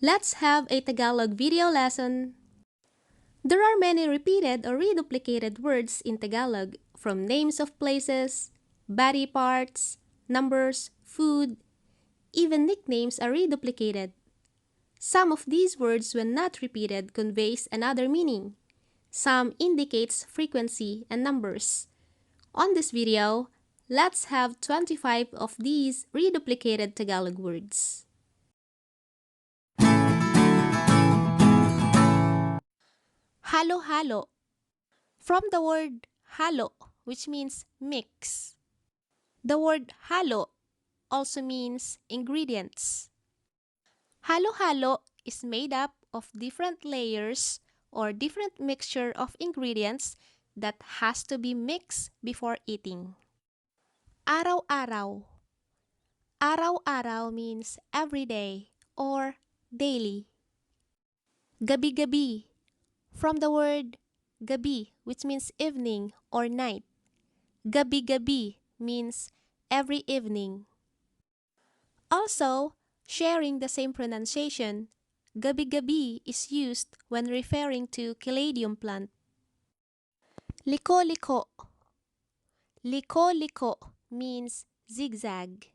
Let's have a Tagalog video lesson. There are many repeated or reduplicated words in Tagalog, from names of places, body parts, numbers, food, even nicknames are reduplicated. Some of these words, when not repeated, conveys another meaning. Some indicates frequency and numbers. On this video, let's have 25 of these reduplicated Tagalog words. Halo-halo. From the word halo, which means mix. The word halo also means ingredients. Halo-halo is made up of different layers or different mixture of ingredients that has to be mixed before eating. Araw-araw. Araw-araw means every day or daily. Gabi-gabi. From the word gabi, which means evening or night. Gabi-gabi means every evening. Also, sharing the same pronunciation, gabi-gabi is used when referring to caladium plant. Liko-liko. Liko-liko means zigzag.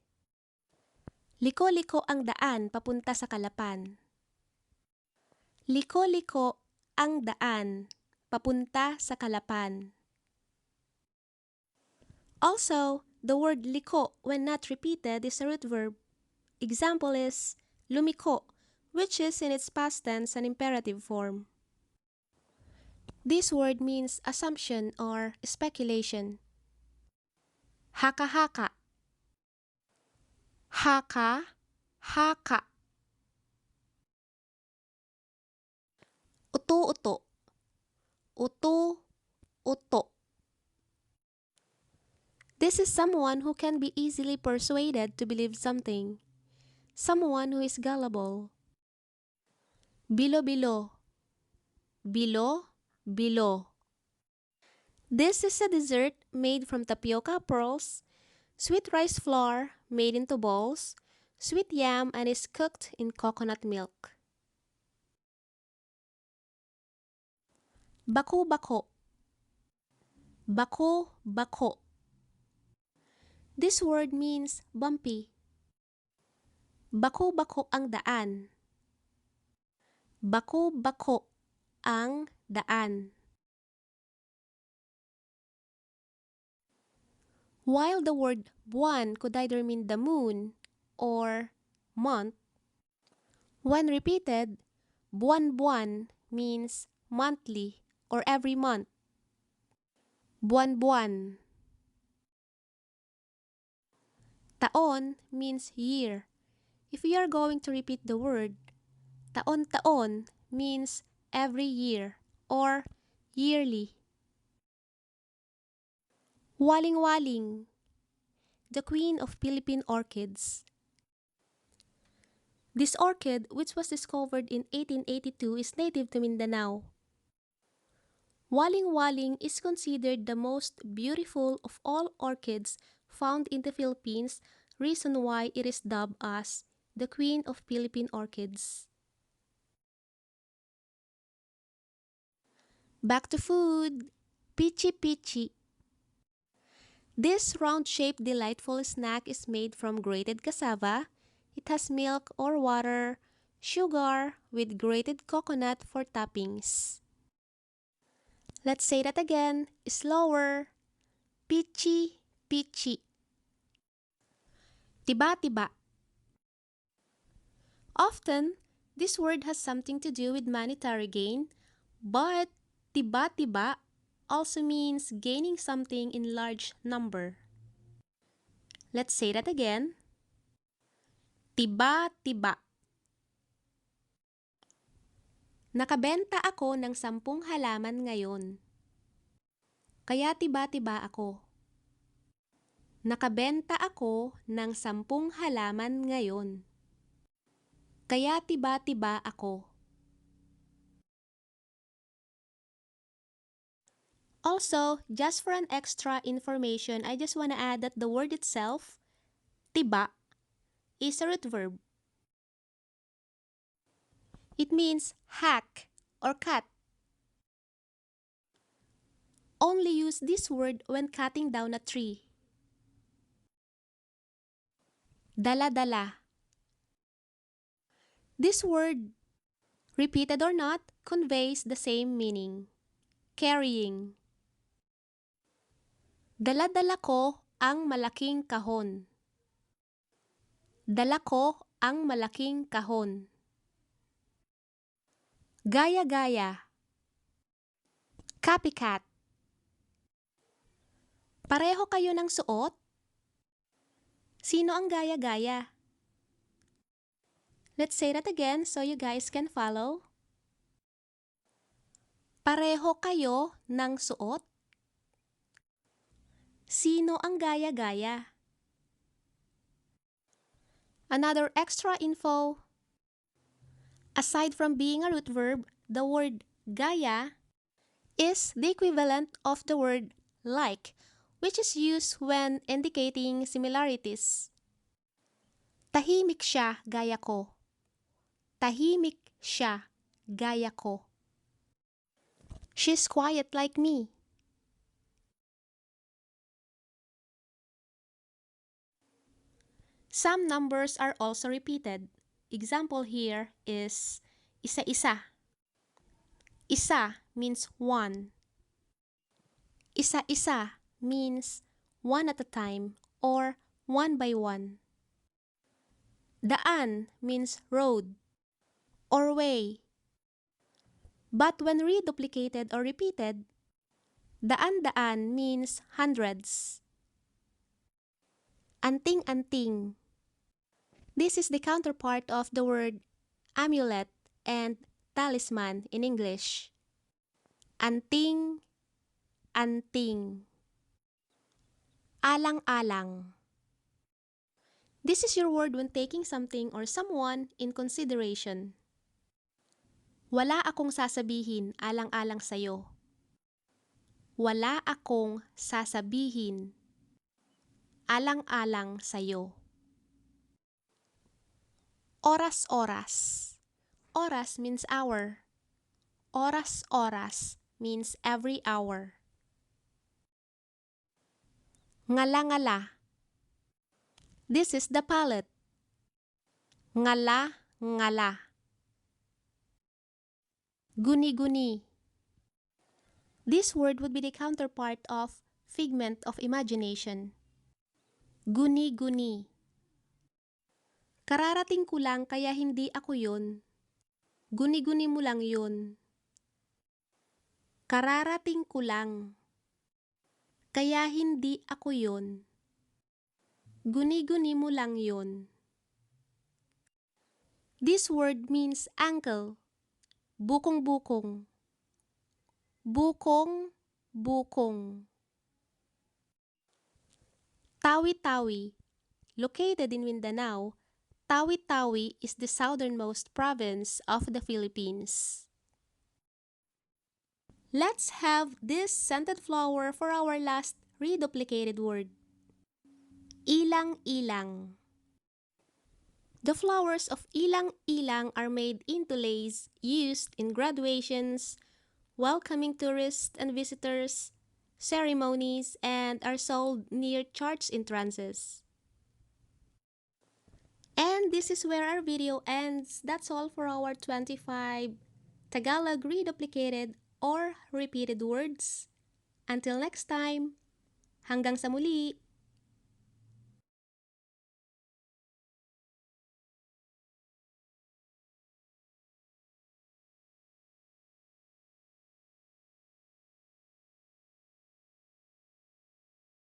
Liko-liko ang daan papunta sa Kalapan. Liko-liko ang daan papunta sa Kalapan. Also, the word liko, when not repeated, is a root verb. Example is lumiko, which is in its past tense an imperative form. This word means assumption or speculation. Haka-haka. Haka-haka. Uto-uto. Uto-uto. This is someone who can be easily persuaded to believe something. Someone who is gullible. Bilo-bilo. Bilo-bilo. This is a dessert made from tapioca pearls, sweet rice flour made into balls, sweet yam, and is cooked in coconut milk. Bako-bako. Bako-bako. This word means bumpy. Bako-bako ang daan. Bako-bako ang daan. While the word buwan could either mean the moon or month, when repeated, buwan-buwan means monthly or every month. Buwan-buwan. Taon means year. If we are going to repeat the word, taon-taon means every year or yearly. Waling-waling, the queen of Philippine orchids. This orchid, which was discovered in 1882, is native to Mindanao. Waling-waling is considered the most beautiful of all orchids found in the Philippines, reason why it is dubbed as the queen of Philippine orchids. Back to food. Pichi-pichi. This round-shaped delightful snack is made from grated cassava. It has milk or water, sugar, with grated coconut for toppings. Let's say that again, slower. Pichi-pichi. Tiba-tiba. Often, this word has something to do with monetary gain, but tiba-tiba also means gaining something in large number. Let's say that again. Tiba-tiba. Nakabenta ako ng 10 halaman ngayon. Kaya tiba-tiba ako. Nakabenta ako ng 10 halaman ngayon. Kaya tiba-tiba ako. Also, just for an extra information, I just want to add that the word itself, tiba, is a root verb. It means hack or cut. Only use this word when cutting down a tree. Dala-dala. This word, repeated or not, conveys the same meaning. Carrying. Dala-dala ko ang malaking kahon. Dala ko ang malaking kahon. Gaya-gaya. Copycat. Pareho kayo ng suot? Sino ang gaya-gaya? Let's say that again so you guys can follow. Pareho kayo ng suot? Sino ang gaya-gaya? Another extra info. Aside from being a root verb, the word gaya is the equivalent of the word like, which is used when indicating similarities. Tahimik siya, gaya ko. Tahimik siya, gaya ko. She's quiet like me. Some numbers are also repeated. Example here is isa-isa. Isa means one. Isa-isa means one at a time or one by one. Daan means road or way. But when reduplicated or repeated, daan-daan means hundreds. Anting-anting. This is the counterpart of the word amulet and talisman in English. Anting, anting. Alang-alang. This is your word when taking something or someone in consideration. Wala akong sasabihin alang-alang sa'yo. Wala akong sasabihin alang-alang sa'yo. Oras-oras. Oras means hour. Oras-oras means every hour. Ngala-ngala. This is the palate. Ngala-ngala. Guni-guni. This word would be the counterpart of figment of imagination. Guni-guni. Kararating ko lang kaya hindi ako yun. Guni-guni mo lang yun. Kararating ko lang. Kaya hindi ako yun. Guni-guni mo lang yun. This word means ankle. Bukong-bukong. Bukong-bukong. Tawi-tawi. Located in Mindanao, Tawi-Tawi is the southernmost province of the Philippines. Let's have this scented flower for our last reduplicated word. Ilang-ilang. The flowers of ilang-ilang are made into leis used in graduations, welcoming tourists and visitors, ceremonies, and are sold near church entrances. And this is where our video ends. That's all for our 25 Tagalog reduplicated or repeated words. Until next time, hanggang sa muli!